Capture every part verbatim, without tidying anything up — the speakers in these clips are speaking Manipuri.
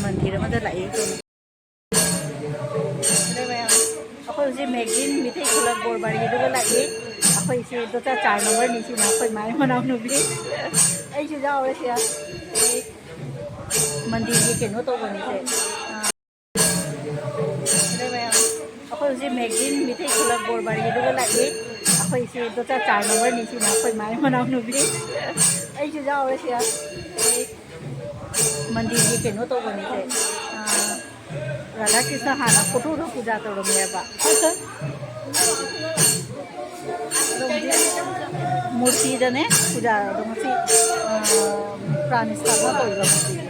ꯃꯟꯗꯤꯔ ꯑꯃꯗ ꯂꯥꯛꯏ꯫ ꯑꯗꯩ ꯃꯌꯥꯝ, ꯑꯩꯈꯣꯏ ꯍꯧꯖꯤꯛ ꯃꯦꯒꯤꯟ ꯃꯤꯇꯩ ꯈꯨꯂꯛ ꯕꯣꯔꯕꯥꯔꯤꯗꯨꯒ ꯂꯥꯛꯏ꯫ ꯑꯩꯈꯣꯏ ꯏꯆꯦ ꯗꯣꯆꯥ ꯆꯥꯔ ꯅꯝꯕꯔꯅꯤ ꯁꯤꯅ ꯑꯩꯈꯣꯏ ꯃꯥꯏ ꯃꯅꯥꯎꯅꯨꯄꯤ꯫ ꯑꯩꯁꯨ ꯌꯥꯎꯔꯦ ꯁꯤꯗ꯫ ꯑꯩ ꯃꯟꯗꯤꯔꯒꯤ ꯀꯩꯅꯣ ꯇꯧꯕꯅꯤꯁꯦ꯫ ꯑꯗꯩ ꯃꯌꯥꯝ, ꯑꯩꯈꯣꯏ ꯍꯧꯖꯤꯛ ꯃꯦꯒꯤꯟ ꯃꯤꯇꯩ ꯈꯨꯂꯛ ꯕꯣꯔꯕꯥꯔꯤꯗꯨꯒ ꯂꯥꯛꯏ꯫ ꯑꯩꯈꯣꯏ ꯏꯆꯦ ꯗꯣꯆꯥ ꯆꯥꯔ ꯅꯝꯕꯔꯅꯤ ꯁꯤꯅ ꯑꯩꯈꯣꯏ ꯃꯥꯏ ꯃꯅꯥꯎꯅꯨꯄꯤ꯫ ꯑꯩꯁꯨ ꯌꯥꯎꯔꯦ ꯁꯤꯗ꯫ ꯑꯩ ꯃꯟꯗꯤꯔꯒꯤ ꯀꯩꯅꯣ ꯇꯧꯕꯅꯤꯁꯦ꯫ ꯑꯥ, ꯔꯥꯙꯥ ꯀ꯭ꯔꯤꯁꯅ ꯍꯥꯟꯅ ꯐꯣꯇꯣꯗ ꯄꯨꯖꯥ ꯇꯧꯔꯝꯃꯦꯕ꯫ ꯑꯗꯣ ꯍꯧꯖꯤꯛ ꯃꯨꯔꯇꯤꯗꯅꯦ ꯄꯨꯖꯥ ꯑꯗꯣ ꯉꯁꯤ, ꯑꯥ, ꯄ꯭ꯔꯥꯟ ꯁ꯭ꯊꯥꯄꯅ ꯇꯧꯔꯤꯕ ꯃꯨꯔꯇꯤꯒꯤ꯫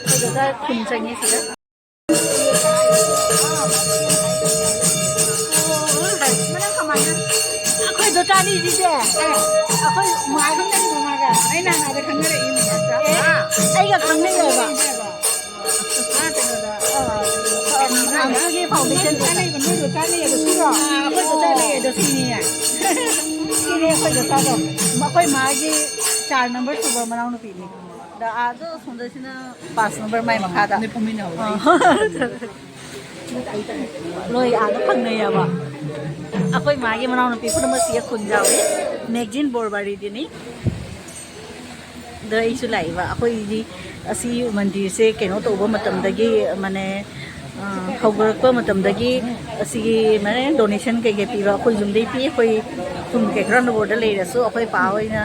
ꯑꯩꯈꯣꯏ ꯗꯣꯆꯥ ꯈꯨꯟ ꯆꯪꯉꯦ ꯁꯤꯗ꯫ ꯑꯩꯈꯣꯏ ꯗꯣꯆꯥꯅꯤꯁꯤꯗꯤ ꯑꯩꯈꯣꯏ ꯃꯥ ꯈꯪꯅꯔꯤꯕ ꯃꯥꯒ꯫ ꯑꯩ ꯅꯍꯥꯟ ꯑꯥꯗ ꯈꯪꯅꯔꯛꯏꯅꯦ꯫ ꯑꯦ, ꯑꯩꯒ ꯈꯪꯅꯩꯌꯦꯕ꯫ ꯑꯥ, ꯀꯩꯅꯣꯗ, ꯑꯥ, ꯑꯥ, ꯑꯗꯨꯒꯤ foundation ꯗꯣ꯫ ꯅꯣꯏ ꯗꯣꯆꯥ ꯂꯩꯌꯦꯗꯣ ꯁꯤꯔꯣ? ꯑꯥ, ꯑꯩꯈꯣꯏ ꯗꯣꯆꯥ ꯂꯩꯌꯦꯗꯣ ꯁꯤꯅꯤꯅꯦ꯫ ꯁꯤꯅꯦ ꯑꯩꯈꯣꯏ ꯗꯣꯆꯥꯗꯣ꯫ ꯑꯩꯈꯣꯏ ꯃꯥꯒꯤ ꯆꯥꯔ ꯅꯝꯕꯔ ꯁꯨꯕ ꯃꯅꯥꯎꯅꯨꯄꯤꯅꯤ꯫ ꯑꯗ ꯑꯥꯗ ꯁꯣꯝꯗꯁꯤꯅ ꯄꯥꯁ ꯅꯝꯕꯔ ꯃꯥꯏ ꯃꯈꯥꯗ꯫ ꯅꯣꯏ ꯐꯝꯃꯤꯟꯅꯍꯧꯕ꯫ ꯑꯥ꯫ ꯂꯣꯏ ꯑꯥꯗ ꯐꯪꯅꯩꯌꯦꯕ꯫ ꯑꯩꯈꯣꯏ ꯃꯥꯒꯤ ꯃꯅꯥꯎꯅꯨꯄꯤ ꯄꯨꯝꯅꯃꯛꯁꯤ ꯈꯨꯟ ꯌꯥꯎꯏ꯫ ꯃꯦꯛꯖꯤꯟ ꯕꯣꯔꯕꯥꯔꯤꯗꯤꯅꯤ꯫ ꯑꯗ ꯑꯩꯁꯨ ꯂꯥꯛꯏꯕ꯫ ꯑꯩꯈꯣꯏꯒꯤ ꯑꯁꯤ ꯃꯟꯗꯤꯔꯁꯦ ꯀꯩꯅꯣ ꯇꯧꯕ ꯃꯇꯝꯗꯒꯤ, ꯃꯥꯅꯦ, ꯑ, ꯍꯧꯒꯠꯂꯛꯄ ꯃꯇꯝꯗꯒꯤ ꯑꯁꯤꯒꯤ, ꯃꯥꯅꯦ, ꯗꯣꯅꯦꯁꯟ ꯀꯩꯀꯩ ꯄꯤꯕ ꯑꯩꯈꯣꯏ ꯌꯨꯝꯗꯩ ꯄꯤ꯫ ꯑꯩꯈꯣꯏ ꯈꯨꯟ ꯀꯩꯀ꯭ꯔꯥ ꯅꯕꯣꯔꯗ ꯂꯩꯔꯁꯨ ꯑꯩꯈꯣꯏ ꯄꯥ ꯍꯣꯏꯅ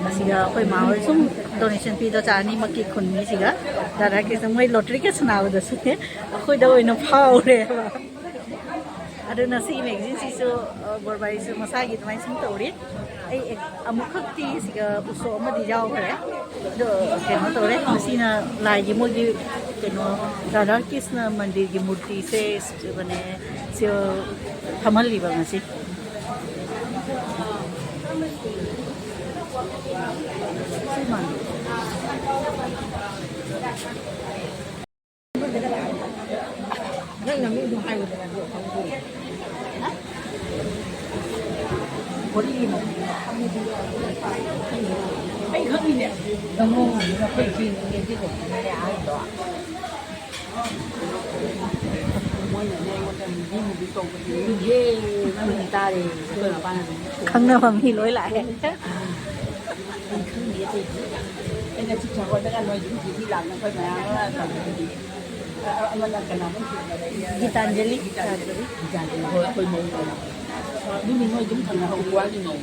ꯑꯁꯤꯗ ꯑꯩꯈꯣꯏ ꯃꯥ ꯍꯣꯏ ꯁꯨꯝ ꯗꯣꯅꯦꯁꯟ ꯄꯤꯗꯣ ꯆꯥ ꯑꯅꯤꯃꯛꯀꯤ ꯈꯨꯟ ꯃꯤꯁꯤꯒ ꯔꯥꯙꯥ ꯀ꯭ꯔꯤꯁꯅ ꯃꯣꯏ ꯂꯣꯇꯔꯤꯒ ꯁꯥꯟꯅꯕꯗꯁꯨꯅꯦ ꯑꯩꯈꯣꯏꯗ ꯑꯣꯏꯅ ꯐꯥꯎꯔꯦꯕ꯫ ꯑꯗꯨꯅ ꯁꯤ ꯃꯦꯒꯥꯖꯤꯟꯁꯤꯁꯨ, ꯑ, ꯕꯣꯔꯕꯥꯔꯤꯁꯨ ꯃꯁꯥꯒꯤ ꯑꯗꯨꯃꯥꯏꯅ ꯁꯨꯝ ꯇꯧꯔꯤ꯫ ꯑꯩ ꯑꯦꯛ-, ꯑꯃꯨꯛꯈꯛꯇꯤ ꯁꯤꯒ ꯎꯁꯣꯞ ꯑꯃꯗꯤ ꯌꯥꯎꯈ꯭ꯔꯦ꯫ ꯑꯗꯣ ꯀꯩꯅꯣ ꯇꯧꯔꯦ, ꯉꯁꯤꯅ ꯂꯥꯏꯒꯤ ꯃꯣꯏꯒꯤ ꯀꯩꯅꯣ ꯔꯥꯙꯥ ꯀ꯭ꯔꯤꯁꯅ ꯃꯟꯗꯤꯔꯒꯤ ꯃꯨꯔꯇꯤꯁꯦ ꯁꯤꯕꯅꯦ, ꯁꯤ ꯐꯝꯍꯜꯂꯤꯕ ꯉꯁꯤ꯫ ꯁꯤ ꯃꯥꯟꯗꯦ꯫ ꯅꯪ ꯅꯃꯤꯡꯗꯣ ꯍꯥꯏꯌꯨꯗꯅ, ꯑꯗꯨ ꯈꯪꯗꯦ꯫ ꯍꯥ? ꯕꯣꯔꯤ ꯃꯃꯤꯡꯗꯣ ꯈꯪꯗꯦ꯫ ꯑꯩ ꯈꯪꯉꯤꯅꯦ꯫ ꯅꯪꯉꯣꯟꯗ ꯑꯩꯈꯣꯏ ꯆꯦꯡ ꯅꯦꯠꯇꯦ ꯇꯧꯕꯅꯦ ꯑꯍꯟꯗꯣ꯫ ꯃꯣꯏꯅꯅꯦ ꯑꯩꯉꯣꯟꯗ ꯃꯨꯚꯤ ꯃꯨꯚꯤ ꯀꯧꯕꯁꯦ ꯌꯦꯡꯉꯦ꯫ ꯃꯃꯤꯡ ꯇꯥꯔꯦ꯫ ꯑꯩꯈꯣꯏ ꯃꯄꯥꯅ ꯑꯗꯨꯝ ꯈꯪꯅꯕ ꯃꯤ ꯂꯣꯏ ꯂꯥꯛꯑꯦ꯫ ꯑꯩ ꯈꯪꯗꯦ ꯑꯇꯩꯗꯤ꯫ ꯑꯩꯅ ꯆꯤꯠ ꯆꯥ ꯍꯣꯠꯅꯒ ꯅꯣꯏ ꯌꯨꯝꯒꯤ ꯃꯤ ꯂꯥꯛꯅ ꯑꯩꯈꯣꯏ ꯃꯌꯥꯝ ꯑꯃ ꯇꯧꯕꯗꯨꯗꯤ꯫ ꯑ, ꯑ, ꯑꯃꯅ ꯀꯅꯥꯅꯣ? ꯒꯤꯇꯥꯟꯖꯂꯤ꯫ ꯒꯤꯇꯥꯟꯖꯂꯤ꯫ ꯒꯤꯇꯥꯟꯖꯂꯤ꯫ ꯍꯣꯏ, ꯑꯩꯈꯣꯏ ꯃꯧ ꯑꯣꯏꯅ꯫ ꯑꯗꯨꯅꯤ ꯃꯣꯏ ꯑꯗꯨꯝ ꯊꯪꯅ ꯍꯧꯕ ꯋꯥꯒꯤ ꯃꯧ꯫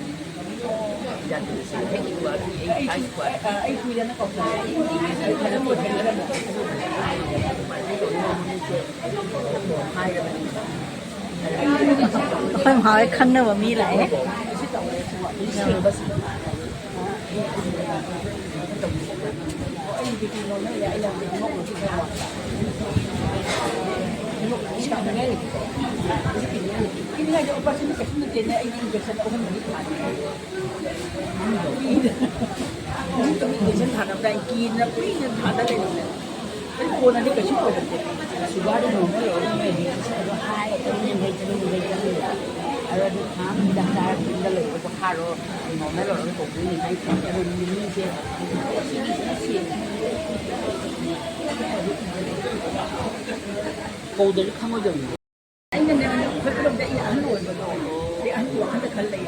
ꯑꯩꯈꯣꯏ ꯃꯥ ꯍꯣꯏ ꯈꯪꯅꯕ ꯃꯤ ꯂꯥꯛꯑꯦ꯫ ꯄꯤꯅꯤꯡꯉꯥꯏꯗꯣ ꯑꯣꯄꯔꯦꯁꯟ ꯀꯩꯁꯨ ꯅꯠꯇꯦꯅꯦ, ꯑꯩꯒꯤ ꯏꯟꯖꯦꯛꯁꯟ ꯑꯍꯨꯝ ꯃꯔꯤ ꯊꯥꯅꯤ꯫ ꯏꯟꯖꯦꯛꯁꯟ ꯊꯥꯅꯕꯗ ꯑꯩ ꯀꯤꯗꯅ ꯀꯨꯏꯅ ꯊꯥꯗ ꯂꯩꯔꯝꯃꯦ꯫ ꯑꯩ ꯀꯣꯟꯅꯗꯤ ꯀꯩꯁꯨ ꯑꯣꯏꯔꯛꯇꯦ꯫ ꯁꯨꯒꯔꯗꯤ ꯅꯣꯔꯃꯦꯜ ꯑꯣꯏꯔꯝꯃꯦ, ꯍꯥꯏ ꯑꯗꯨꯝ ꯌꯥꯡꯈꯩ ꯆꯅꯤ, ꯌꯥꯡꯈꯩ ꯆꯅꯤ꯫ ꯑꯗꯨ ꯑꯗꯨ ꯊꯥ ꯑꯃ ꯍꯤꯗꯥꯛ ꯆꯥꯔ ꯌꯨꯝꯗ ꯂꯩꯕ ꯄꯣꯊꯥꯔꯣ, ꯅꯣꯔꯃꯦꯜ ꯑꯣꯏꯔꯒ ꯇꯧꯗꯣꯏꯅꯤ ꯍꯥꯏ꯫ ꯑꯗꯨ ꯃꯤꯁꯦ ꯀꯧꯗ꯭ꯔꯗꯤ ꯈꯪꯉꯣꯏꯗꯧꯅꯤ꯫ ꯑꯩꯅꯅꯦ, ꯑꯩꯈꯣꯏ ꯄꯨꯂꯞꯇ ꯑꯩ ꯑꯍꯜ ꯑꯣꯏꯕꯗꯣ, ꯑꯩ ꯑꯍꯜꯒꯤ ꯋꯥꯈꯜꯗ ꯈꯜ ꯂꯩ꯫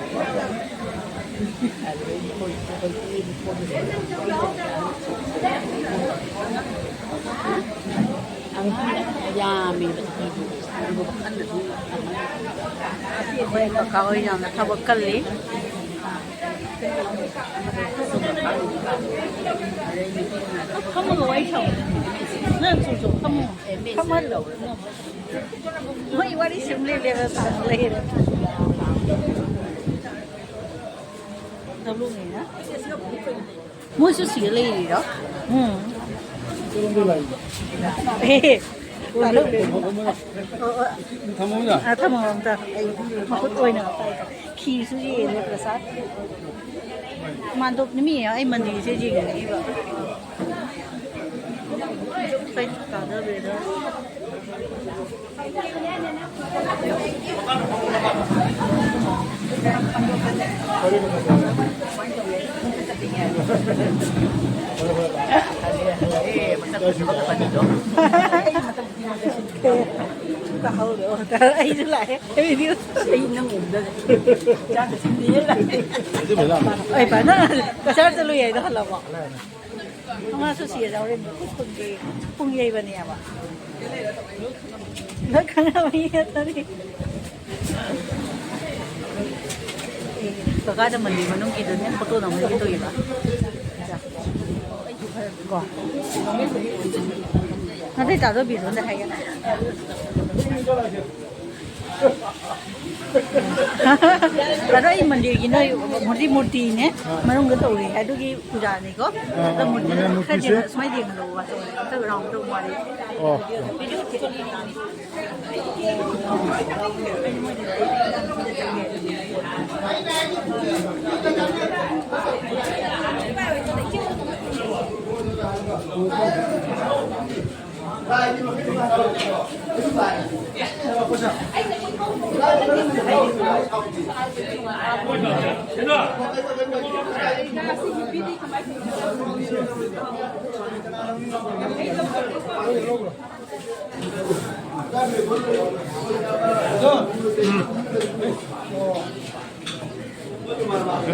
ꯑꯉꯥꯡ ꯌꯥꯝꯃꯦꯕ ꯆꯍꯤꯗꯣ, ꯑꯗꯨꯒ ꯋꯥꯈꯜꯗꯁꯨ ꯑꯩꯈꯣꯏ ꯀꯀꯥ ꯍꯣꯏ ꯌꯥꯝꯅ ꯊꯕꯛ ꯀꯜꯂꯤ꯫ ꯐꯝꯃꯒ ꯋꯥꯔꯤ ꯁꯥꯎ꯫ ꯅꯪ ꯁꯨꯝ ꯁꯨꯝ ꯐꯝꯃꯣ꯫ ꯐꯝꯍꯜꯂꯣ꯫ ꯃꯣꯏ ꯋꯥꯔꯤ ꯁꯨꯝ ꯂꯤꯔꯦꯕ, ꯁꯥꯟꯅ ꯂꯩꯔꯦ꯫ ꯇꯧꯔꯨꯅꯤꯅ꯫ ꯃꯣꯏꯁꯨ ꯁꯤꯗ ꯂꯩꯔꯤꯔꯣ? ꯎꯝ꯫ ꯑꯦ, ꯇꯥꯂꯨ꯫ ꯑꯣ, ꯑꯣ꯫ ꯊꯝꯃꯣ ꯑꯝꯇ꯫ ꯑꯥ, ꯊꯝꯃꯣ ꯑꯝꯇ꯫ ꯑꯩ ꯃꯈꯨꯠ ꯑꯣꯏꯅ ꯈꯤꯁꯨ ꯌꯦꯡꯉꯦ, ꯄ꯭ꯔꯁꯥꯗ꯫ ꯃꯥꯟꯗꯣꯞ ꯅꯨꯃꯤꯠ ꯑꯩ ꯃꯟꯗꯤꯔꯁꯦ ꯌꯦꯡꯅꯤꯡꯉꯤꯕ꯫ ꯀꯩ ꯀꯥꯟꯅꯕ꯭ꯔꯦꯗ? ꯑꯦ, ꯃꯁꯛ ꯐꯖꯕ ꯈꯛꯇꯅꯤꯗꯣ꯫ ꯇꯥꯍꯧꯗ꯭ꯔꯣ? ꯑꯩꯁꯨ ꯂꯥꯛꯑꯦ꯫ ꯑꯩꯗꯤ ꯑꯩ ꯅꯪ ꯎꯕꯗ ꯆꯥꯛ ꯊꯤꯟꯕꯤꯌꯦ ꯂꯥꯛꯑꯦ꯫ ꯑꯩ ꯐꯖꯅ ꯀꯆꯥꯔ ꯆꯠꯂꯨ ꯌꯥꯏꯗꯣ ꯍꯜꯂꯛꯑꯣ꯫ ꯉꯥꯁꯨ ꯁꯤꯗ ꯍꯣꯔꯦꯟ ꯈꯨꯠ ꯄꯨꯡ ꯌꯩ-, ꯄꯨꯡ ꯌꯩꯕꯅꯦꯕ꯫ ꯅꯪ ꯈꯪꯅꯕ ꯃꯤ ꯅꯠꯇ꯭ꯔꯗꯤ꯫ ꯑꯦ, ꯀꯀꯥꯗ ꯃꯟꯗꯤꯔ ꯃꯅꯨꯡꯒꯤꯗꯨꯅꯦ ꯐꯣꯇꯣ ꯅꯝꯍꯟꯒꯦ ꯇꯧꯔꯤꯕ꯫ ꯀꯣ꯫ ꯅꯠꯇꯦ, ꯇꯥꯗꯣ ꯕꯤꯔꯣꯟꯗ ꯍꯥꯏꯒꯦ꯫ ꯑꯗꯣ ꯑꯩ ꯃꯟꯗꯤꯔꯒꯤ ꯅꯣꯏ ꯃꯨꯔꯇꯤ, ꯃꯨꯔꯇꯤꯅꯦ, ꯃꯅꯨꯡꯗ ꯇꯧꯔꯤ ꯑꯗꯨꯒꯤ ꯄꯨꯖꯥꯅꯤꯀꯣ꯫ ꯑꯥ, ꯑꯗꯣ ꯑꯥ, ꯃꯨꯔꯇꯤꯗꯣ ꯃꯅꯤꯄꯨꯔ ꯈꯔꯗꯤ ꯄꯤꯁꯦ꯫ ꯁꯨꯃꯥꯏꯅ ꯌꯦꯡꯍꯜꯂꯣ, ꯑꯝꯇ ꯔꯥꯎꯟ ꯇꯧ ꯃꯥꯜꯂꯤ꯫ ꯑꯣ꯫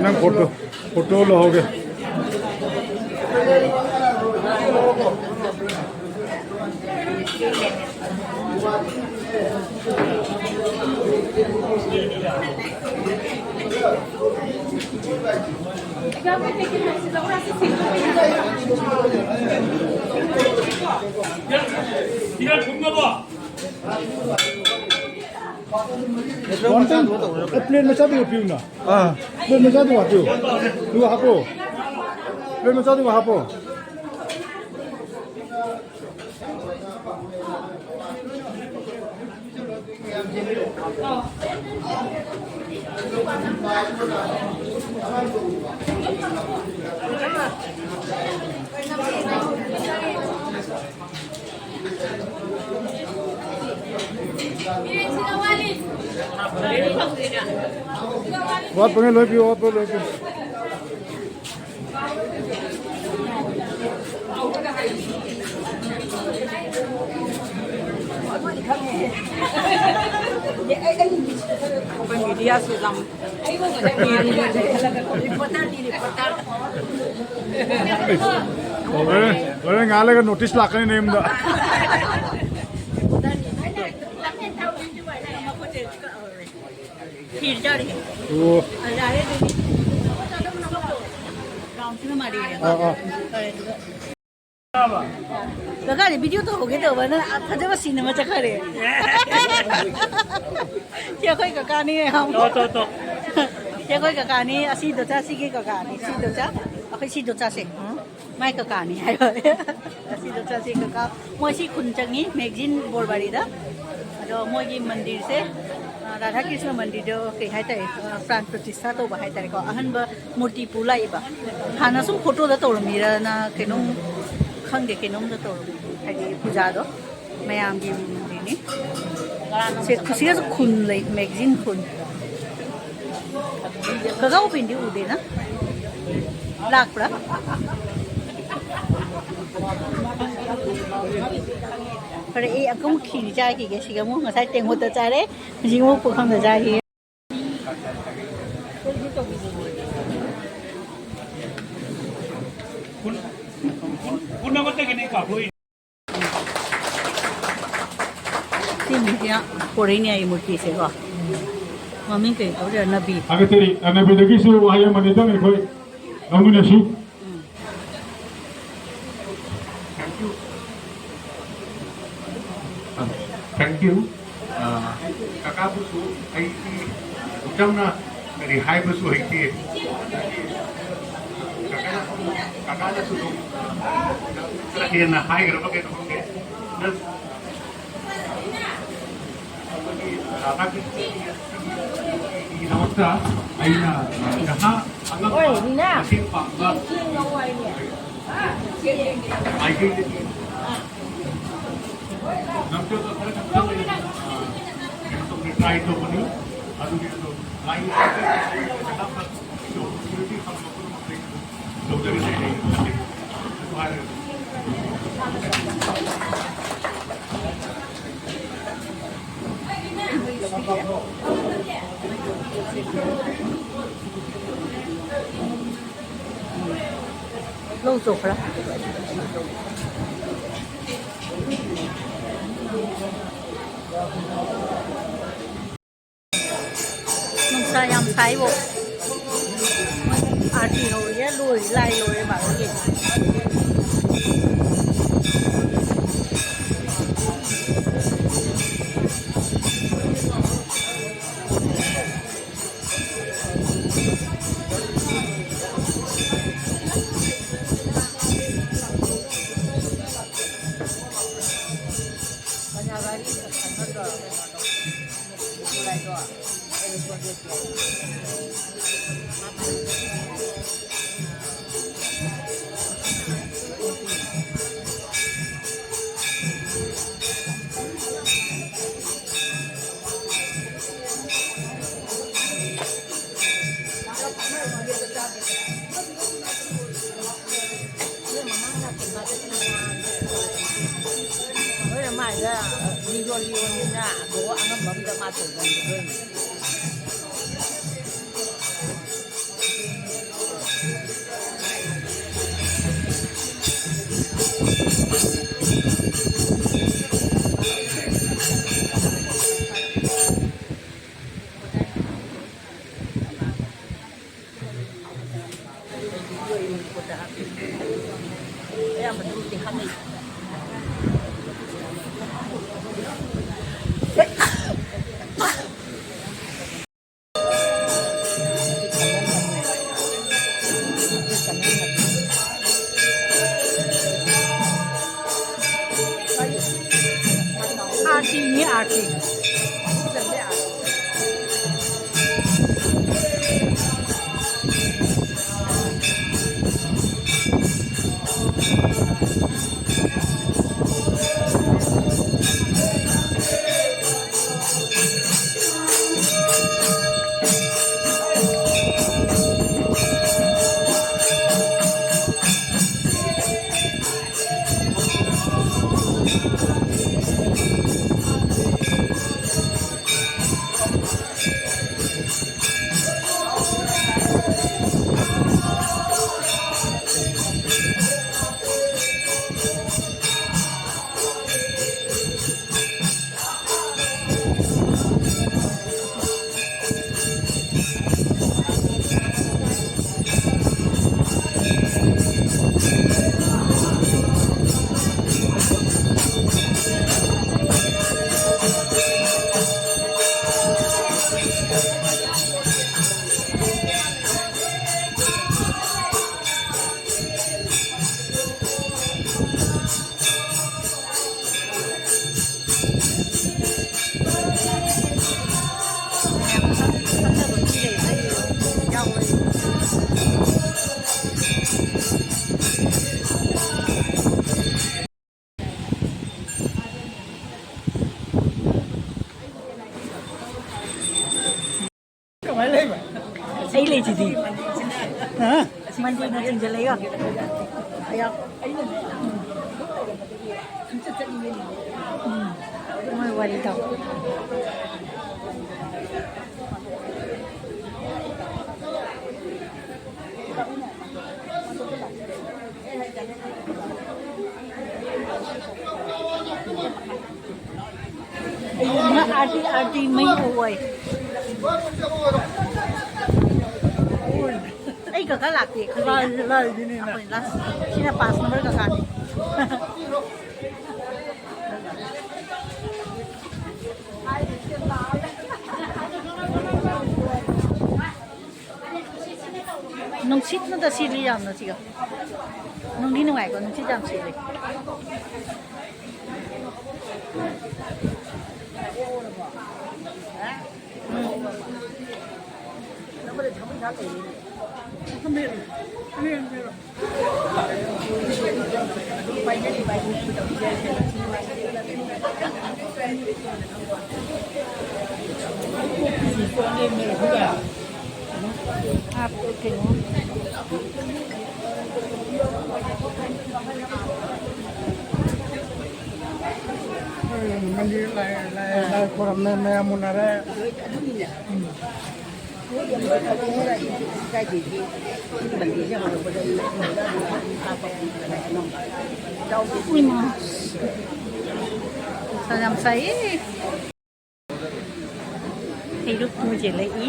ꯅꯪ ꯐꯣꯇꯣ, ꯐꯣꯇꯣ ꯂꯧꯍꯧꯒꯦ꯫ ꯋꯥꯟꯇꯟ, ꯑꯦ, ꯄ꯭ꯂꯦꯠ ꯃꯆꯥꯗꯨ ꯄꯤꯌꯨꯅ꯫ ꯑꯥ꯫ ꯄ꯭ꯂꯦꯠ ꯃꯆꯥꯗꯨ ꯍꯥꯞꯄꯤꯌꯨ꯫ ꯑꯗꯨꯒ ꯍꯥꯞꯄꯣ꯫ ꯄ꯭ꯂꯦꯠ ꯃꯆꯥꯗꯨꯒ ꯍꯥꯞꯄꯣ꯫ ꯋꯥꯠꯄꯉꯩ ꯂꯣꯏ ꯄꯤꯌꯨ, ꯋꯥꯠꯄ ꯂꯣꯏ ꯄꯤꯌꯨ꯫ ꯑꯩꯈꯣꯏ ꯃꯤꯗꯤꯌꯥꯁꯨ ꯌꯥꯝ ꯔꯤꯄꯣꯔꯇꯔꯅꯤ, ꯔꯤꯄꯣꯔꯇꯔ꯫ ꯂꯣꯏꯔꯦ, ꯂꯣꯏꯔꯦ, ꯉꯥꯏꯍꯥꯛ ꯂꯩꯔꯒ ꯅꯣꯇꯤꯁ ꯂꯥꯛꯀꯅꯤ ꯅꯌꯨꯝꯗ꯫ ꯈꯤꯔ ꯆꯥꯔꯤ꯫ ꯑꯣ꯫ ꯔꯥꯎꯟꯁꯤꯅ ꯃꯥꯔꯤ꯫ ꯑꯥ, ꯑꯥ꯫ ꯀꯀꯥꯗꯤ ꯚꯤꯗꯤꯑꯣ ꯇꯧꯍꯧꯒꯦ ꯇꯧꯕ, ꯅꯪ ꯐꯖꯕ ꯁꯤꯟ ꯑꯃ ꯆꯠꯈ꯭ꯔꯦ꯫ ꯁꯤ ꯑꯩꯈꯣꯏ ꯀꯀꯥꯅꯤ꯫ ꯇꯣ, ꯇꯣ, ꯇꯣ꯫ ꯁꯤ ꯑꯩꯈꯣꯏ ꯀꯀꯥꯅꯤ, ꯑꯁꯤꯗꯣ ꯆꯥꯁꯤꯒꯤ ꯀꯀꯥꯅꯤ꯫ ꯁꯤꯗꯣ ꯆꯥ-, ꯑꯩꯈꯣꯏ ꯁꯤꯗꯣ ꯆꯥꯁꯦ꯫ ꯎꯝ꯫ ꯃꯥꯏ ꯀꯀꯥꯅꯤ ꯍꯥꯏꯕ꯫ ꯑꯁꯤꯗꯣ ꯆꯥꯁꯦ ꯀꯀꯥ꯫ ꯃꯣꯏ ꯁꯤ ꯈꯨꯟ ꯆꯪꯉꯤ, ꯃꯦꯒꯖꯤꯟ ꯕꯣꯔꯕꯥꯔꯤꯗ꯫ ꯑꯗꯣ ꯃꯣꯏꯒꯤ ꯃꯟꯗꯤꯔꯁꯦ, ꯑ, ꯔꯥꯙꯥ ꯀ꯭ꯔꯤꯁꯅ ꯃꯟꯗꯤꯔꯗꯣ ꯀꯩ ꯍꯥꯏꯇꯥꯔꯦ, ꯑ, ꯄ꯭ꯔꯥꯟ ꯄ꯭ꯔꯇꯤꯁꯊꯥ ꯇꯧꯕ ꯍꯥꯏꯇꯥꯔꯦꯀꯣ꯫ ꯑꯍꯟꯕ ꯃꯨꯔꯇꯤ ꯄꯨ ꯂꯥꯛꯏꯕ꯫ ꯍꯥꯟꯅ ꯁꯨꯝ ꯐꯣꯇꯣꯗ ꯇꯧꯔꯝꯃꯤꯔꯅ ꯀꯩꯅꯣꯝ ꯈꯪꯗꯦ, ꯀꯩꯅꯣꯝꯗ ꯇꯧꯔꯝꯃꯤ꯫ ꯍꯥꯏꯗꯤ ꯄꯨꯖꯥꯗꯣ ꯃꯌꯥꯝꯒꯤ ꯃꯨꯔꯇꯤꯅꯤ꯫ ꯁꯦ, ꯁꯤꯒꯁꯨ ꯈꯨꯟ ꯂꯩ, ꯃꯦꯒꯖꯤꯟ ꯈꯨꯟ꯫ ꯀꯀꯥ ꯎꯄꯦꯟꯗꯤ ꯎꯗꯦꯅ? ꯂꯥꯛꯄ꯭ꯔꯥ? ꯐꯔꯦ, ꯑꯩ ꯑꯃꯨꯛ ꯈꯤꯔ ꯆꯥꯈꯤꯒꯦ꯫ ꯁꯤꯒ ꯑꯃꯨꯛ ꯉꯁꯥꯏ ꯇꯦꯡꯀꯣꯠꯇ ꯆꯥꯔꯦ, ꯍꯧꯖꯤꯛ ꯑꯃꯨꯛ ꯄꯨꯈꯝꯗ ꯆꯥꯈꯤꯒꯦ꯫ ꯁꯤꯁꯤꯅ ꯀꯣꯔꯤꯌꯟꯒꯤ ꯃꯨꯔꯇꯤꯁꯦꯀꯣ꯫ ꯃꯃꯤꯡ ꯀꯩ ꯀꯧꯔꯤꯔ? ꯅꯕꯤ꯫ ꯊꯥꯒꯠꯆꯔꯤ꯫ ꯑꯅꯕꯤꯗꯒꯤꯁꯨ ꯋꯥꯍꯩ ꯑꯃꯅꯤꯗꯪ ꯑꯩꯈꯣꯏ ꯂꯧꯃꯤꯟꯅꯁꯤ꯫ Thank you. ꯑ, ꯀꯀꯥꯕꯨꯁꯨ ꯑꯩꯗꯤ ꯆꯝꯅ ꯀꯔꯤ ꯍꯥꯏꯕꯁꯨ ꯍꯩꯇꯦ꯫ ꯀꯀꯥꯅ, ꯀꯀꯥꯅꯁꯨ ꯑꯗꯨꯝ, ꯑ, ꯈꯔ ꯍꯦꯟꯅ ꯍꯥꯏꯈ꯭ꯔꯕ ꯀꯩꯅꯣ ꯈꯪꯗꯦ꯫ Just ꯑꯩꯈꯣꯏꯒꯤ ꯔꯥꯙꯥꯀ꯭ꯔꯤꯁꯅꯒꯤꯗꯃꯛꯇ ꯑꯩꯅ ꯅꯍꯥ ꯑꯉꯝꯕ ꯃꯇꯦꯡ ꯄꯥꯡꯕ ꯃꯥꯏꯀꯩꯗꯒꯤ ꯂꯝꯖꯦꯜꯗ ꯈꯔ ꯈꯛꯇ ꯀꯩꯅꯣ ꯇꯧꯕꯅꯤ, try ꯇꯧꯕꯅꯤ꯫ ꯑꯗꯨꯒꯤ ꯑꯗꯣ line opportunity ꯐꯪꯕ ꯄꯨꯝꯅꯃꯛꯇ ꯑꯩ ꯇꯧꯖꯔꯤꯁꯦ ꯑꯩ ꯈꯜꯂꯤ꯫ ꯑꯗꯨ ꯍꯥꯏꯔꯒ ꯂꯧ ꯆꯣ ꯈꯔ꯫ ꯅꯨꯡꯁꯥ ꯌꯥꯝ ꯁꯥꯏꯕꯣ꯫ ꯃꯣꯏ ꯑꯥꯔꯇꯤ ꯍꯧꯔꯤꯌꯦ, ꯂꯣꯏꯔꯦ, ꯂꯥꯏ ꯂꯣꯏꯔꯦ ꯕꯥꯔꯣꯒꯤ꯫ ꯂꯣꯏꯅ ꯃꯥꯏꯗ ꯂꯤꯌꯣꯟ ꯂꯤꯌꯣꯟꯅꯤꯅ ꯑꯗꯣ ꯑꯉꯝꯕ ꯑꯝꯗ ꯃꯥ ꯇꯧꯖꯟꯒꯗꯣꯏꯅꯤ꯫ ꯑꯥꯔꯇꯤꯅꯤ, ꯑꯥꯔꯇꯤ꯫ ꯁꯤꯗꯤ꯫ ꯍꯥ? ꯃꯟꯗꯤꯔꯅ ꯆꯤꯡꯁꯤꯜꯂꯛꯏꯒ꯫ ꯑꯌꯥ꯫ ꯎꯝ꯫ ꯃꯣꯏ ꯋꯥꯔꯤ ꯇꯧ꯫ ꯑꯥꯔꯇꯤ, ꯑꯥꯔꯇꯤ ꯃꯩ ꯍꯧꯋꯦ꯫ ꯑꯩ ꯀꯀꯥ ꯂꯥꯛꯇꯦ ꯈꯜꯂꯤ꯫ ꯂꯥꯏ-, ꯂꯥꯏꯒꯤꯅꯤꯅ꯫ ꯑꯩꯈꯣꯏ ꯂꯥꯁ꯫ ꯁꯤꯅ ꯄꯥꯁ ꯅꯝꯕꯔ ꯀꯀꯥꯅꯤ꯫ ꯅꯨꯡꯁꯤꯠꯅꯗ ꯁꯤꯠꯂꯤ ꯌꯥꯝꯅ ꯁꯤꯒ꯫ ꯅꯨꯡꯗꯤ ꯅꯨꯡꯉꯥꯏꯀꯣ, ꯅꯨꯡꯁꯤꯠ ꯌꯥꯝ ꯁꯤꯠꯂꯤ꯫ ꯎꯝ꯫ ꯍꯥꯞꯄꯦ ꯀꯩꯅꯣ꯫ ꯃꯟꯗꯤꯔ ꯂꯥꯏ, ꯂꯥꯏ, ꯂꯥꯏ ꯈꯣꯏꯔꯝꯃꯦ, ꯃꯌꯥꯝ ꯎꯅꯔꯦ꯫ ꯎꯝ꯫ ꯎꯏꯃꯥ꯫ ꯅꯨꯡꯁꯥ ꯌꯥꯝ ꯁꯥꯏꯌꯦ꯫ ꯍꯩꯔꯨꯛ ꯃꯨꯖꯦ ꯂꯩ ꯏ꯫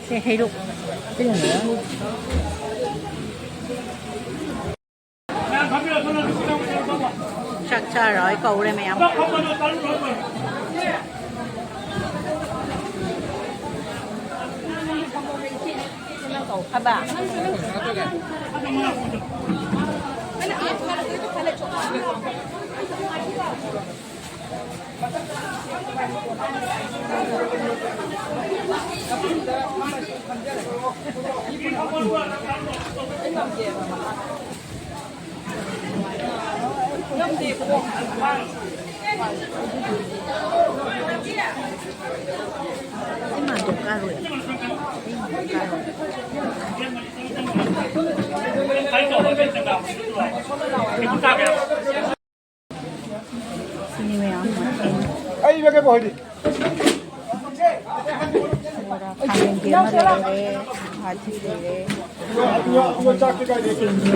ꯁꯦ ꯍꯩꯔꯨꯛ꯫ ꯆꯥꯛ ꯆꯥꯔꯣꯏ ꯀꯧꯔꯦ ꯃꯌꯥꯝ꯫ ꯀꯧꯈ꯭ꯔꯕ? ꯁꯤꯅꯤ ꯃꯌꯥꯝ ꯃꯊꯦꯜ꯫ ꯑꯩ ꯏꯃꯥꯒꯤ ꯕꯣꯏꯗꯤ꯫ ꯕꯣꯔꯥ, ꯈꯥꯃꯦꯟꯒꯤ ꯑꯃ ꯂꯩꯔꯦ, ꯉꯥꯔꯤ ꯂꯩꯔꯦ, ꯁꯤꯡꯖꯨ,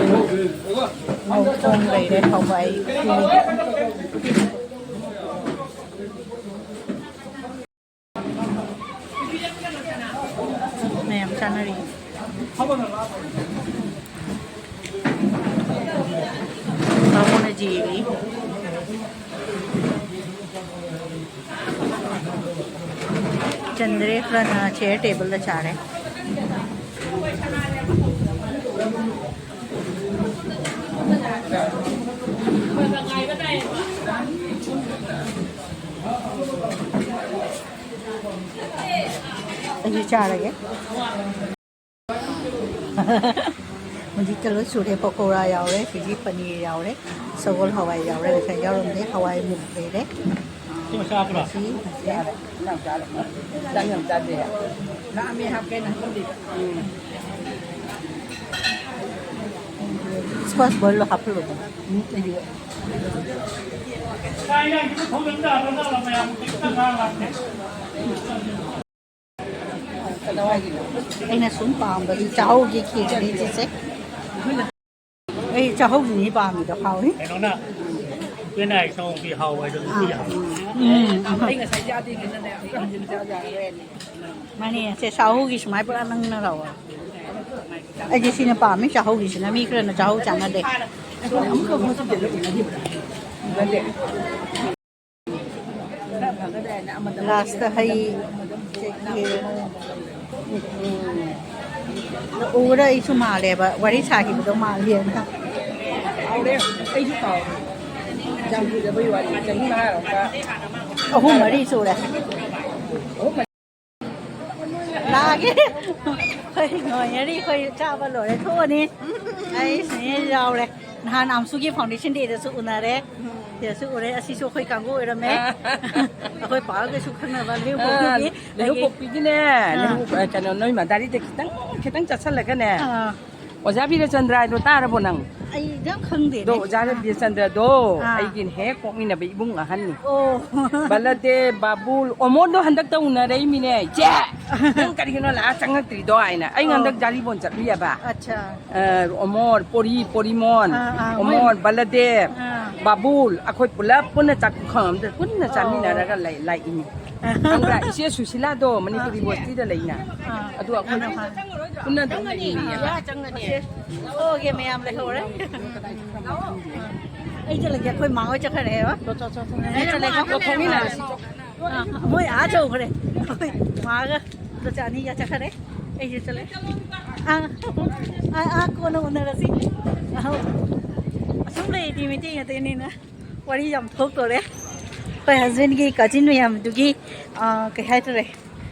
ꯉꯧꯊꯣꯡ ꯂꯩꯔꯦ, ꯍꯋꯥꯏ꯫ ꯃꯌꯥꯝ ꯆꯥꯅꯔꯤ꯫ ꯕꯥꯃꯣꯟꯅ ꯖꯤꯔꯤ꯫ ꯆꯟꯗ꯭ꯔꯦ, ꯈꯔꯅ ꯆꯤꯌꯔ ꯇꯦꯕꯜꯗ ꯆꯥꯔꯦ꯫ ꯑꯩꯁꯨ ꯆꯥꯔꯒꯦ꯫ ꯍꯧꯖꯤꯛꯇ ꯂꯣꯏ ꯁꯨꯔꯦ꯫ ꯄꯀꯧꯔꯥ ꯌꯥꯎꯔꯦ, ꯁꯤꯒꯤ ꯄꯅꯤꯔ ꯌꯥꯎꯔꯦ, ꯁꯒꯣꯜ ꯍꯋꯥꯏ ꯌꯥꯎꯔꯦ, ꯉꯁꯥꯏ ꯌꯥꯎꯔꯝꯗꯦ꯫ ꯍꯋꯥꯏ ꯃꯨꯛ ꯂꯩꯔꯦ꯫ ꯁꯤ ꯃꯆꯥ ꯍꯥꯞꯄ꯭ꯔꯥ? ꯁꯤ ꯍꯧꯖꯤꯛ ꯆꯥꯛ ꯌꯥꯝ ꯆꯥꯗꯦ꯫ ꯂꯥꯝꯃꯦ ꯍꯥꯞꯀꯦꯅ ꯍꯥꯞꯄꯝꯃꯤꯕ꯫ ꯎꯝ꯫ ꯏꯁꯀ꯭ꯋꯥꯁ ꯕꯣꯏꯜꯗꯣ ꯍꯥꯞꯐꯜꯂꯣꯗꯅ꯫ ꯎꯝ, ꯑꯩꯗꯤ ꯑꯩꯅ ꯁꯨꯝ ꯄꯥꯝꯕꯗꯤ ꯆꯥꯛꯍꯧꯒꯤ ꯈꯦꯆ꯭ꯔꯤꯁꯦ꯫ ꯑꯩ ꯆꯥꯛꯍꯧꯒꯤꯅꯤ ꯄꯥꯝꯃꯤꯗꯣ, ꯍꯥꯎꯋꯤ꯫ ꯀꯩꯅꯣꯅ ꯄꯦꯟꯅ ꯍꯥꯏ ꯆꯥꯛꯍꯧꯒꯤ ꯍꯥꯎꯕ ꯍꯥꯏꯗꯣ ꯅꯨꯡꯇꯤ ꯍꯥꯎ꯫ ꯎꯝ꯫ ꯑꯩ ꯉꯁꯥꯏ ꯆꯥꯗꯦ, ꯀꯩꯅꯣꯅꯦ, ꯑꯃꯨꯛꯀ ꯍꯟꯖꯤꯟ ꯆꯥ ꯌꯥꯔꯔꯣꯏ꯫ ꯃꯥꯅꯦ, ꯁꯦ ꯆꯥꯛꯍꯧꯒꯤ ꯁꯨꯃꯥꯏ ꯄꯨꯔꯥ ꯅꯪꯅ ꯂꯥꯎꯑꯣ꯫ ꯑꯩꯗꯤ ꯁꯤꯅ ꯄꯥꯝꯃꯤ, ꯆꯥꯛꯍꯧꯒꯤꯁꯤꯅ꯫ ꯃꯤ ꯈꯔꯅ ꯆꯥꯛꯍꯧ ꯆꯥꯟꯅꯗꯦ꯫ ꯑꯃꯨꯛꯈꯛ ꯍꯣꯁꯄꯤꯇꯥꯜꯗ ꯎꯅꯈꯤꯕ꯭ꯔꯥ? ꯎꯅꯗꯦ꯫ ꯂꯥꯁꯇ ꯍꯩ꯫ ꯎꯕꯗ ꯑꯩꯁꯨ ꯃꯥꯜꯂꯦꯕ, ꯋꯥꯔꯤ ꯁꯥꯈꯤꯕꯗꯣ ꯃꯥꯜꯂꯦꯅ꯫ ꯀꯥꯎꯔꯦ, ꯑꯩꯁꯨ ꯀꯥꯎꯔꯦ꯫ ꯌꯥꯝ ꯀꯨꯏꯔꯕꯩ ꯋꯥꯔꯤ, ꯆꯍꯤ ꯃꯉꯥꯔꯣꯝꯒ꯫ ꯑꯍꯨꯝ ꯃꯔꯤ ꯁꯨꯔꯦ꯫ ꯑꯍꯨꯝ ꯃꯔꯤ꯫ ꯂꯥꯛꯑꯒꯦ꯫ ꯑꯩꯈꯣꯏ ꯅꯣꯏꯅꯔꯤ, ꯑꯩꯈꯣꯏ ꯆꯥꯕ ꯂꯣꯏꯔꯦ, ꯊꯣꯛꯑꯅꯤ꯫ ꯑꯩ ꯁꯤꯅꯦ ꯌꯥꯎꯔꯦ꯫ ꯅꯍꯥꯟ ꯑꯝꯁꯨꯒꯤ foundation dayꯗꯁꯨ ꯎꯅꯔꯦ꯫ ꯁꯤꯗꯁꯨ ꯎꯔꯦ꯫ ꯑꯁꯤꯁꯨ ꯑꯩꯈꯣꯏ ꯀꯥꯡꯕꯨ ꯑꯣꯏꯔꯝꯃꯦ꯫ ꯑꯩꯈꯣꯏ ꯄꯥꯒꯁꯨ ꯈꯪꯅꯕ ꯂꯩꯍꯧꯄꯣꯛꯄꯤꯒꯤ꯫ ꯑꯥ, ꯂꯩꯍꯧꯄꯣꯛꯄꯤꯒꯤꯅꯦ꯫ ꯑꯥ꯫ ꯂꯩꯍꯧ-, ꯑ, ꯀꯩꯅꯣ, ꯅꯣꯏ ꯃꯗꯥꯔꯤꯗ ꯈꯤꯇꯪ, ꯈꯤꯇꯪ ꯆꯠꯁꯜꯂꯒꯅꯦ꯫ ꯑꯥ꯫ ꯑꯣꯖꯥ ꯕꯤꯔꯆꯟꯗ꯭ꯔ ꯍꯥꯏꯗꯣ ꯇꯥꯔꯕꯣ ꯅꯪ? ꯑꯩ ꯌꯥꯝ ꯈꯪꯗꯦꯅꯦ꯫ ꯑꯗꯣ ꯑꯣꯖꯥ ꯑꯥ꯫ ꯕꯤꯔꯆꯟꯗ꯭ꯔꯗꯣ ꯑꯥ꯫ ꯑꯩꯒꯤ ꯍꯦꯛ ꯄꯣꯛꯃꯤꯟꯅꯕ ꯏꯕꯨꯡ ꯑꯍꯟꯅꯤ꯫ ꯑꯣ꯫ ꯕꯂꯗꯦꯕ, ꯕꯥꯕꯨꯜ, ꯑꯣꯃꯣꯟꯗꯣ ꯍꯟꯗꯛꯇ ꯎꯅꯔꯛꯏꯃꯤꯅꯦ꯫ "ꯏꯆꯦ, ꯅꯪ ꯀꯔꯤꯒꯤꯅꯣ ꯂꯥꯛꯑ ꯆꯪꯉꯛꯇ꯭ꯔꯤꯗꯣ?" ꯍꯥꯏꯅ꯫ ꯑꯩ ꯑꯣ꯫ ꯍꯟꯗꯛ ꯖꯥꯔꯤꯕꯣꯟ ꯆꯠꯂꯨꯏꯑꯕ꯫ ꯑꯠꯆꯥ꯫ ꯑ, ꯑꯣꯃꯣꯟ, ꯄꯣꯔꯤ, ꯄꯣꯔꯤꯃꯣꯟ, ꯑꯥ, ꯑꯥ, ꯃꯣꯏ ꯑꯣꯃꯣꯟ, ꯕꯂꯗꯦꯕ, ꯑꯥ꯫ ꯕꯥꯕꯨꯜ, ꯑꯩꯈꯣꯏ ꯄꯨꯂꯞ ꯄꯨꯟꯅ ꯆꯥꯛꯈꯨꯝ ꯑꯃꯗ ꯄꯨꯟꯅ ꯑꯣ꯫ ꯆꯥꯃꯤꯟꯅꯔꯒ ꯂꯩ-, ꯂꯥꯛꯏꯅꯤ꯫ ꯈꯪꯕ꯭ꯔꯥ? ꯏꯆꯦ ꯁꯨꯁꯤꯂꯥꯗꯣ ꯃꯅꯤꯄꯨꯔ ꯑꯥ꯫ ꯌꯨꯅꯤꯚꯔꯁꯤꯇꯤꯗ ꯂꯩꯅ꯫ ꯑꯥ꯫ ꯑꯗꯨ ꯑꯩꯈꯣꯏ ꯑꯥ꯫ ꯄꯨꯟꯅ ꯑꯗꯨꯝ ꯂꯩꯃꯤꯟꯅꯩꯌꯦꯕ꯫ ꯑꯥ꯫ ꯑꯣꯀꯦ, ꯃꯌꯥꯝ ꯂꯩꯍꯧꯔꯦ꯫ ꯑꯩ ꯆꯠꯂꯒꯦ, ꯑꯩꯈꯣꯏ ꯃꯥ ꯍꯣꯏ ꯆꯠꯈ꯭ꯔꯦꯕ꯫ ꯆꯣ, ꯆꯣ, ꯆꯣ, ꯆꯣ꯫ ꯑꯩ ꯆꯠꯂꯒꯦ꯫ ꯆꯣ, ꯊꯣꯛꯃꯤꯟꯅꯔꯁꯤ, ꯆꯣ꯫ ꯑꯥ, ꯃꯣꯏ ꯑꯥ ꯆꯧꯈ꯭ꯔꯦ꯫ ꯑꯩꯈꯣꯏ ꯃꯥꯒ ꯗꯣꯆꯥ ꯑꯅꯤꯒ ꯆꯠꯈ꯭ꯔꯦ꯫ ꯑꯩꯁꯨ ꯆꯠꯂꯦ꯫ ꯑꯥ, ꯑꯥ, ꯑꯥ, ꯀꯣꯟꯅ ꯎꯅꯔꯁꯤ꯫ ꯑꯍꯧ꯫ ꯑꯁꯨꯝ ꯂꯩꯔꯗꯤ ꯃꯩꯇꯩ ꯉꯥꯛꯇꯅꯤꯅ꯫ ꯋꯥꯔꯤ ꯌꯥꯝ ꯊꯣꯛꯇꯣꯔꯦ꯫ ꯑꯩꯈꯣꯏ husbandꯀꯤ cousin ꯃꯌꯥꯝꯗꯨꯒꯤ, ꯑ, ꯀꯩ ꯍꯥꯏꯇꯥꯔꯦ,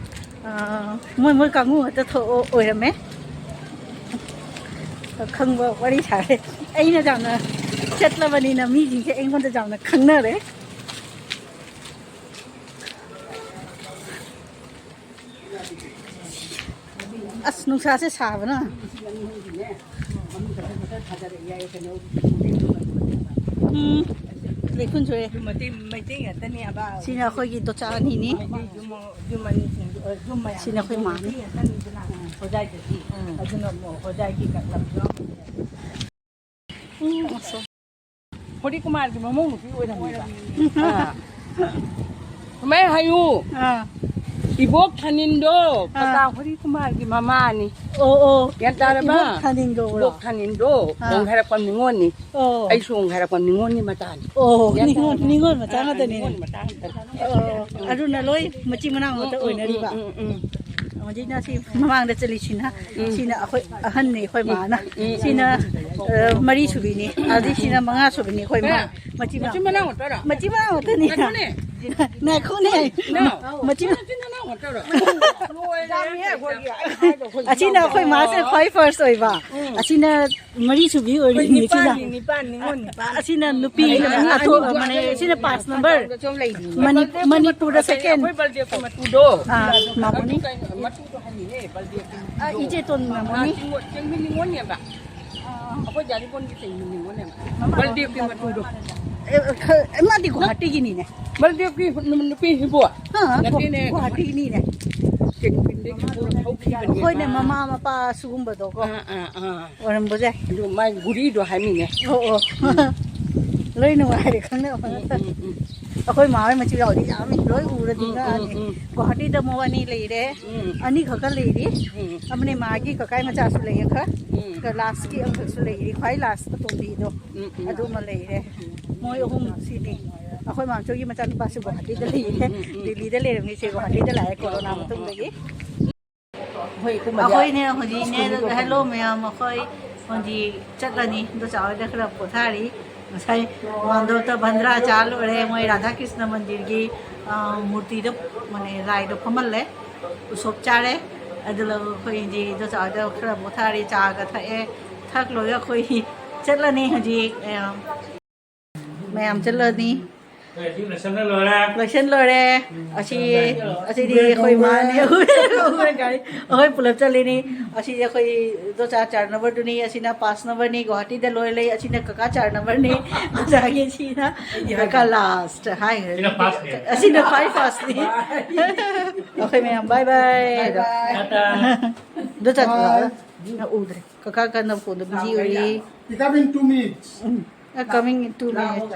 ꯑ, ꯃꯣꯏ, ꯃꯣꯏ ꯀꯥꯡꯕꯨ ꯉꯥꯛꯇ ꯊꯣꯛ-, ꯑꯣꯏꯔꯝꯃꯦ꯫ ꯈꯪꯕ ꯋꯥꯔꯤ ꯁꯥꯔꯦ꯫ ꯑꯩꯅ ꯌꯥꯝꯅ ꯆꯠꯂꯕꯅꯤꯅ ꯃꯤꯁꯤꯡꯁꯦ ꯑꯩꯉꯣꯟꯗ ꯌꯥꯝꯅ ꯈꯪꯅꯔꯦ꯫ ꯑꯁ, ꯅꯨꯡꯁꯥꯁꯦ ꯁꯥꯕꯅ꯫ ꯎꯝ, ꯂꯩꯈꯨꯟ ꯁꯣꯏꯑꯦ꯫ ꯃꯩꯇꯩ, ꯃꯩꯇꯩ ꯉꯥꯛꯇꯅꯦꯕ꯫ ꯁꯤꯅ ꯑꯩꯈꯣꯏꯒꯤ ꯗꯣꯆꯥ ꯑꯅꯤꯅꯤ꯫ ꯃꯩꯇꯩ ꯌꯨꯝ, ꯌꯨꯝ ꯑꯅꯤꯁꯤꯡꯗꯣ, ꯌꯨꯝ ꯃꯌꯥꯝ ꯁꯤꯅ ꯑꯩꯈꯣꯏ ꯃꯥꯅꯤ꯫ ꯃꯩꯇꯩ ꯉꯥꯛꯇꯅꯤꯗꯅ, ꯍꯣꯖꯥꯏꯗꯗꯤ꯫ ꯎꯝ꯫ ꯑꯗꯨꯅ ꯑꯃꯨꯛ ꯍꯣꯖꯥꯏꯒꯤ ꯀꯠꯂꯝꯗꯣ꯫ ꯎꯝ, ꯑꯁ꯫ ꯍꯣꯔꯤ ꯀꯨꯃꯥꯔꯒꯤ ꯃꯃꯧ ꯅꯨꯄꯤ ꯑꯣꯏꯔꯝꯃꯦꯕ꯫ ꯑꯥ꯫ ꯁꯨꯃꯥꯏꯅ ꯍꯥꯏꯌꯨ꯫ ꯑꯥ꯫ ꯏꯕꯣꯛ ꯊꯥꯅꯤꯟꯗꯣ ꯑꯥ꯫ ꯀꯀꯥ ꯍꯣꯔꯤ ꯀꯨꯃꯥꯔꯒꯤ ꯃꯃꯥꯅꯤ꯫ ꯑꯣ, ꯑꯣ꯫ ꯒ꯭ꯌꯥꯟ ꯇꯥꯔꯕ? ꯏꯕꯣꯛ ꯊꯥꯅꯤꯟ ꯀꯧꯕ꯭ꯔꯣ? ꯏꯕꯣꯛ ꯊꯥꯅꯤꯟꯗꯣ ꯑꯥ꯫ ꯀꯣꯡ ꯍꯥꯏꯔꯛꯄ ꯅꯤꯉꯣꯜꯅꯤ꯫ ꯑꯣ꯫ ꯑꯩꯁꯨ ꯀꯣꯡ ꯍꯥꯏꯔꯛꯄ ꯅꯤꯉꯣꯜꯅꯤ ꯃꯆꯥꯅꯤ꯫ ꯑꯣ, ꯒ꯭ꯌꯥꯟ ꯅꯤꯉꯣꯜ, ꯇꯥꯔꯕ? ꯅꯤꯉꯣꯜ ꯃꯆꯥ ꯑꯥ, ꯉꯥꯛꯇꯅꯦ꯫ ꯅꯤꯉꯣꯜ ꯃꯆꯥ ꯉꯥꯛꯇꯅꯤ꯫ ꯑꯣ, ꯑꯗꯨꯅ ꯂꯣꯏ ꯃꯆꯤꯟ ꯃꯅꯥꯎ ꯉꯥꯛꯇ ꯎꯝ, ꯎꯝ, ꯑꯣꯏꯅꯔꯤꯕ꯫ ꯎꯝ, ꯎꯝ, ꯎꯝ꯫ ꯍꯧꯖꯤꯛꯅ ꯁꯤ ꯃꯃꯥꯡꯗ ꯆꯠꯂꯤꯁꯤꯅ, ꯎꯝ꯫ ꯁꯤꯅ ꯑꯩꯈꯣꯏ ꯑꯍꯟꯅꯤ, ꯑꯩꯈꯣꯏ ꯃꯥꯅ꯫ ꯎꯝ, ꯎꯝ, ꯁꯤꯅ, ꯎꯝ꯫ ꯑ, ꯃꯔꯤ ꯁꯨꯕꯤꯅꯤ꯫ ꯑꯗꯩ ꯁꯤꯅ ꯃꯉꯥ ꯁꯨꯕꯤꯅꯤ, ꯑꯩꯈꯣꯏ ꯃꯥ꯫ ꯀꯅꯥ? ꯃꯆꯤꯟ ꯃꯅꯥꯎ꯫ ꯃꯆꯤꯟ ꯃꯅꯥꯎ ꯉꯥꯛꯇꯔꯣ? ꯃꯆꯤꯟ ꯃꯅꯥꯎ ꯉꯥꯛꯇꯅꯤ꯫ ꯉꯥꯏꯈꯣꯅꯦ꯫ ꯉꯥꯏꯈꯣꯅꯦ꯫ ꯏꯅꯥꯎ꯫ ꯃꯆꯤꯟ ꯅꯆꯤꯟ ꯅꯅꯥꯎ ꯑꯁꯤꯅ ꯑꯩꯈꯣꯏ ꯃꯥꯁꯦ ꯈ꯭ꯋꯥꯏ ꯐꯥꯔꯁ ꯑꯣꯏꯕ꯫ ꯑꯁꯤꯅ ꯃꯔꯤ ꯁꯨꯕꯤ ꯑꯣꯏꯔꯤꯅꯤ ꯁꯤꯅ꯫ ꯑꯁꯤꯅ ꯅꯨꯄꯤ ꯑꯇꯣꯞꯄ ꯑꯃꯅꯦ꯫ ꯁꯤꯅ ꯄꯥꯁ ꯅꯝꯕꯔ꯫ ꯃꯅꯤꯄꯨꯔꯗ ꯁꯦꯀꯦꯟ꯫ ꯃꯥꯃꯣꯅꯤ꯫ ꯏꯆꯦ ꯇꯣꯟ ꯃꯥꯃꯣꯅꯤ꯫ ꯑꯩꯈꯣꯏ ꯗꯥ ꯔꯤꯄꯣꯟꯒꯤ ꯆꯩ ꯅꯤꯡꯉꯣꯅꯦ꯫ ꯕꯜꯗꯦꯕꯀꯤ ꯃꯇꯨꯗꯣ꯫ ꯑꯦ, ꯈ-, ꯃꯥꯗꯤ ꯒꯨꯋꯥꯍꯥꯇꯤꯒꯤꯅꯤꯅꯦ꯫ ꯕꯜꯗꯦꯕꯀꯤ ꯅꯨ-, ꯅꯨꯄꯤ ꯍꯤꯕꯨ꯫ ꯑꯥ, ꯅꯠꯇꯦꯅꯦ꯫ ꯒꯨꯋꯥꯍꯥꯇꯤꯒꯤꯅꯤꯅꯦ꯫ ꯀꯦꯟꯇꯤꯟꯗꯒꯤ ꯄꯨꯔ ꯍꯧꯈꯤꯕꯅꯦꯕ꯫ ꯑꯩꯈꯣꯏꯅ ꯃꯃꯥ ꯃꯄꯥ ꯁꯤꯒꯨꯝꯕꯗꯣ ꯀꯣ꯫ ꯑꯥ, ꯑꯥ, ꯑꯥ꯫ ꯑꯣꯏꯔꯝꯕꯁꯦ꯫ ꯑꯗꯨ ꯃꯥꯏ ꯒꯨꯔꯤꯗꯣ ꯍꯥꯏꯃꯤꯅꯦ꯫ ꯑꯣ, ꯑꯣ꯫ ꯂꯣꯏ ꯅꯨꯡꯉꯥꯏꯔꯦ ꯈꯪꯅꯕ ꯎꯝ, ꯉꯥꯛꯇ꯫ ꯎꯝ, ꯎꯝ꯫ ꯑꯩꯈꯣꯏ ꯃꯥ ꯍꯣꯏ ꯃꯆꯤꯟ ꯃꯅꯥꯎꯗꯤ ꯌꯥꯝꯃꯤ, ꯂꯣꯏ ꯎꯔꯗꯤ ꯎꯝ, ꯎꯝ, ꯉꯛꯑꯅꯤ꯫ ꯎꯝ꯫ ꯒꯨꯋꯥꯍꯥꯇꯤꯗ ꯃꯣꯏ ꯑꯅꯤ ꯂꯩꯔꯦ꯫ ꯎꯝ꯫ ꯑꯅꯤꯈꯛꯀ ꯂꯩꯔꯤ꯫ ꯎꯝ꯫ ꯑꯃꯅꯦ ꯃꯥꯒꯤ ꯀꯀꯥꯏ ꯃꯆꯥꯁꯨ ꯂꯩꯌꯦ ꯈꯔ꯫ ꯎꯝ꯫ ꯀ-, ꯂꯥꯁꯀꯤ ꯑꯃꯈꯛꯁꯨ ꯂꯩꯔꯤ, ꯈ꯭ꯋꯥꯏ ꯂꯥꯁ ꯑꯇꯣꯝꯕꯤꯗꯣ꯫ ꯎꯝ, ꯎꯝ꯫ ꯑꯗꯨꯃ ꯂꯩꯔꯦ꯫ ꯃꯣꯏ ꯑꯍꯨꯝ ꯁꯤꯅꯤ꯫ ꯑꯩꯈꯣꯏ ꯃꯥꯝꯆꯧꯒꯤ ꯃꯆꯥꯅꯨꯄꯥꯁꯨ ꯒꯨꯋꯥꯍꯥꯇꯤꯗ ꯂꯩꯌꯦ꯫ ꯎꯝ, ꯎꯝ, ꯎꯝ꯫ ꯗꯤꯜꯂꯤꯗ ꯂꯩꯔꯝꯃꯤꯁꯦ ꯒꯨꯋꯥꯍꯥꯇꯤꯗ ꯂꯥꯛꯑꯦ ꯀꯣꯔꯣꯅꯥ ꯃꯇꯨꯡꯗꯒꯤ꯫ ꯑꯩꯈꯣꯏꯅꯦ ꯍꯧꯖꯤꯛꯅꯦ, ꯍꯦꯜꯂꯣ ꯃꯌꯥꯝ, ꯑꯩꯈꯣꯏ ꯍꯧꯖꯤꯛ ꯆꯠꯂꯅꯤ꯫ ꯏꯟꯗꯣꯆꯥ ꯍꯣꯏꯗ ꯈꯔ ꯄꯣꯊꯥꯔꯤ꯫ ꯉꯁꯥꯏ ꯃꯥꯟꯗꯣꯞꯇ ꯕꯟꯗ꯭ꯔꯥ ꯆꯥ ꯂꯣꯏꯔꯦ꯫ ꯃꯣꯏ ꯔꯥꯙꯥ ꯀ꯭ꯔꯤꯁꯅ ꯃꯟꯗꯤꯔꯒꯤ, ꯑ, ꯃꯨꯔꯇꯤꯗ, ꯃꯅꯦ, ꯂꯥꯏꯗꯣ ꯐꯝꯍꯜꯂꯦ꯫ ꯎꯁꯣꯞ ꯆꯥꯔꯦ꯫ ꯑꯗꯨ ꯂꯧ-, ꯑꯩꯈꯣꯏ ꯍꯧꯖꯤꯛ ꯏꯟꯗꯣꯆꯥ ꯍꯣꯏꯗ ꯈꯔ ꯄꯣꯊꯥꯔꯤ꯫ ꯆꯥꯒ ꯊꯛꯑꯦ꯫ ꯊꯛ ꯂꯣꯏꯔꯒ ꯑꯩꯈꯣꯏ ꯆꯠꯂꯅꯤ ꯍꯧꯖꯤꯛ, ꯑ, ꯃꯌꯥꯝ ꯆꯠꯂꯅꯤ꯫ ꯂꯣꯏꯁꯟ ꯂꯣꯏꯔꯦ꯫ ꯑꯁꯤ, ꯑꯁꯤꯗꯤ ꯑꯩꯈꯣꯏ ꯏꯃꯥꯅꯤ꯫ ꯑꯩꯈꯣꯏ ꯄꯨꯂꯞ ꯆꯠꯂꯤꯅꯤ꯫ ꯑꯁꯤꯗꯤ ꯑꯩꯈꯣꯏ ꯏꯗꯣꯆꯥ ꯆꯥꯔ ꯅꯝꯕꯔꯗꯨꯅꯤ꯫ ꯑꯁꯤꯅ ꯄꯥꯁ ꯅꯝꯕꯔꯅꯤ, ꯒꯨꯋꯥꯍꯥꯇꯤꯗ ꯂꯣꯏ ꯂꯩ꯫ ꯑꯁꯤꯅ ꯀꯀꯥ ꯆꯥꯔ ꯅꯝꯕꯔꯅꯤ꯫ ꯑꯗꯒꯤ ꯁꯤꯅ ꯀꯀꯥ ꯂꯥꯁ ꯍꯥꯏꯈ꯭ꯔꯦ꯫ ꯁꯤꯅ ꯐꯥꯔꯁꯅꯦ꯫ ꯑꯁꯤꯅ ꯈ꯭ꯋꯥꯏ ꯐꯥꯔꯁꯅꯤ꯫ ꯑꯩꯈꯣꯏ ꯃꯌꯥꯝ ꯕꯥꯏ ꯕꯥꯏ꯫ ꯇꯥꯇꯥ꯫ ꯏꯗꯣꯆꯥ ꯕꯥꯏ꯫ ꯎꯗ꯭ꯔꯦ꯫ ꯀꯀꯥ ꯀꯟꯅ ꯐꯣꯟꯗ ꯕꯤꯖꯤ ꯑꯣꯏꯔꯤ꯫ He come in two minutes. ꯎꯝ꯫ ꯑ, coming in two minutes.